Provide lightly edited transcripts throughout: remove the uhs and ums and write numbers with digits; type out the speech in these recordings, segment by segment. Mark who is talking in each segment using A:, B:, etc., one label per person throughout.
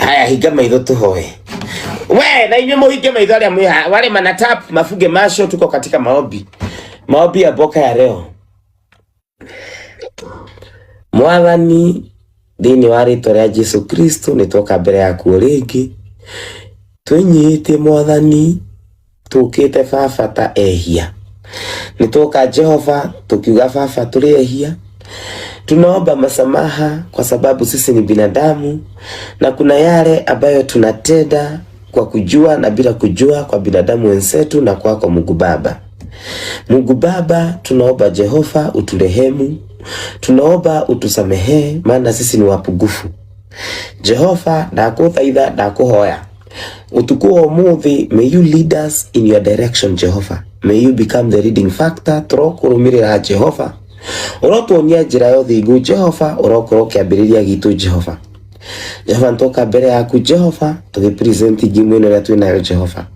A: Haya, hinga maitho tuhoe. We na inyuĩ mũhinge maitho arĩa mwĩ haha, wale manatap mafunge macho, tuko katika maombi, maombi ya mboka ya leo. Mwathani, thĩinĩ wa rĩtwa rĩa Jesu Kristo nĩ twoka mbere yaku o rĩngĩ twĩnyihĩtie. Mwathani, tũkĩte baba ta ehia, nĩ twoka Jehova tukiuga baba tũrĩ ehia. Tunaomba masamaha kwa sababu sisi ni binadamu na kuna yale ambayo tunatenda kwa kujua na bila kujua kwa binadamu wenzetu na kwako Mungu Baba. Mungu Baba, tunaomba Jehova uturehemu, tunaomba utusamehe, maana sisi ni wapungufu. Jehova, ndakũthaitha, ndakũhoya utuku wa ũmũthĩ, may you lead us in your direction. Jehova, may you become the leading factor. Tũrokũrũmĩrĩra Jehova, ũrotuonia njĩra ya ũthingu. Jehova, ũrokorwo kĩambĩrĩria gitũ. Jehova, Jehova, nĩtwoka mbere yaku Jehova tũgĩpresent ngimu ĩno ĩrĩa twĩnayo. Jehova,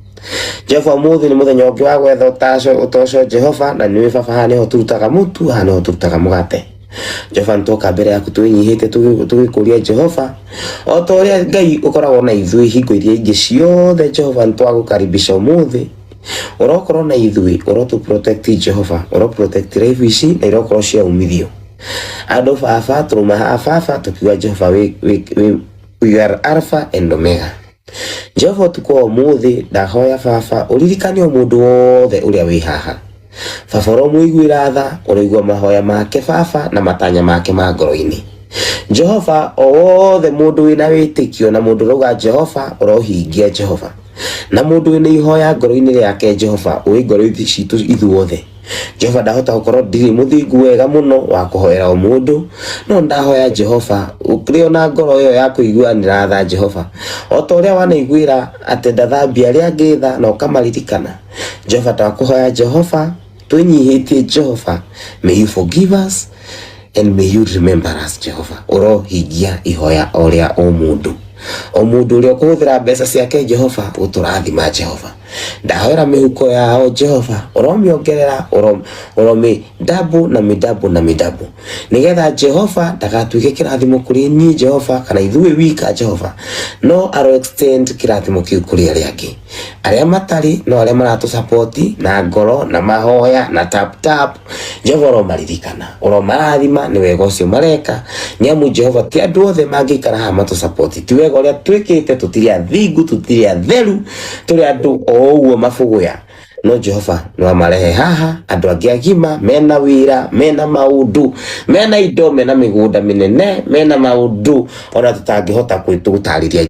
A: Jehova, ũmũthĩ nĩ mũthenya ũngĩ wa gwetha ũtaco ũtoco Jehova, na nĩũĩ baba haha nĩho tũrutaga mũtu, haha nĩho tũrutaga mũgate. Jehova, nĩtwoka mbere yaku twĩnyihĩte tũgĩkũria Jehova, o ta ũrĩa Ngai ũkoragwo na ithuĩ hingo iria ingĩ ciothe. Jehova, nĩtwagũkaribisha ũmũthĩ, ũrokorwo na ithuĩ, ũrotũ protect. Jehova, ũro protect life ici na irokorwo cia umithio andũ. Baba, tũrũma haha baba tũkiuga Jehova wĩ you are Alpha and Omega. Jehova, ũtukũ wa ũmũthĩ ndahoya baba ũririkane o mũndũ wothe ũrĩa wĩ haha. Baba, ũromũiguĩra tha, ũroigua mahoya make baba na matanya make ma ngoro-inĩ. Jehova, o wothe mũndũ wĩna wĩtĩkio na mũndũ ũrauga Jehova ũrohingia, Jehova, na mũndũ wĩna ihoya ngoro-inĩ rĩake. Jehova, ũĩ ngoro citũ ithuothe. Jehova, ndahota gũkorwo ndirĩ mũthingu wega mũno wa kũhoera o mũndũ, no ndahoya Jehova ũrĩ ona ngoro ĩyo ya kũiguanĩra tha. Jehova, o ta ũrĩa wanaiguĩra atĩ ndathambia arĩa angĩ tha na ũkamaririkana, Jehova, ndakũhoya Jehova twĩnyihĩtie. Jehova, may you forgive us and may you remember us. Jehova, ũrohingia ihoya o rĩa o mũndũ, o mũndũ ũrĩa ũkũhũthĩra mbeca ciake Jehova gũtũrathima. Jehova, ndahoera mĩhuko yao. Jehova, ũromĩongerera, ũromi double na mĩdouble na mĩdouble, nĩgetha Jehova ndagatuĩke kĩrathimo kũrĩ niĩ Jehova kana ithuĩ wika Jehova, no aro extend kĩrathimo kĩu kũrĩ arĩa angĩ arĩa matarĩ, no arĩa maratũsapoti na ngoro na mahoya na tap tap. Jehova, ũromaririkana, ũromarathima nĩ wega ũcio mareka, nĩ amu Jehova ti andũ othe mangĩikara haha matũsapoti. Ti wega ũrĩa twĩkĩte, tũtirĩ athingu, tũtirĩ atheru, tũrĩ andũ o ũguo mabũgũya, no Jehova nĩ wamarehe haha andũ angĩ agima mena wĩra, mena maũndũ, mena indo, mena mĩgũnda mĩnene, mena maũndũ ona tũtangĩhota gũtarĩria.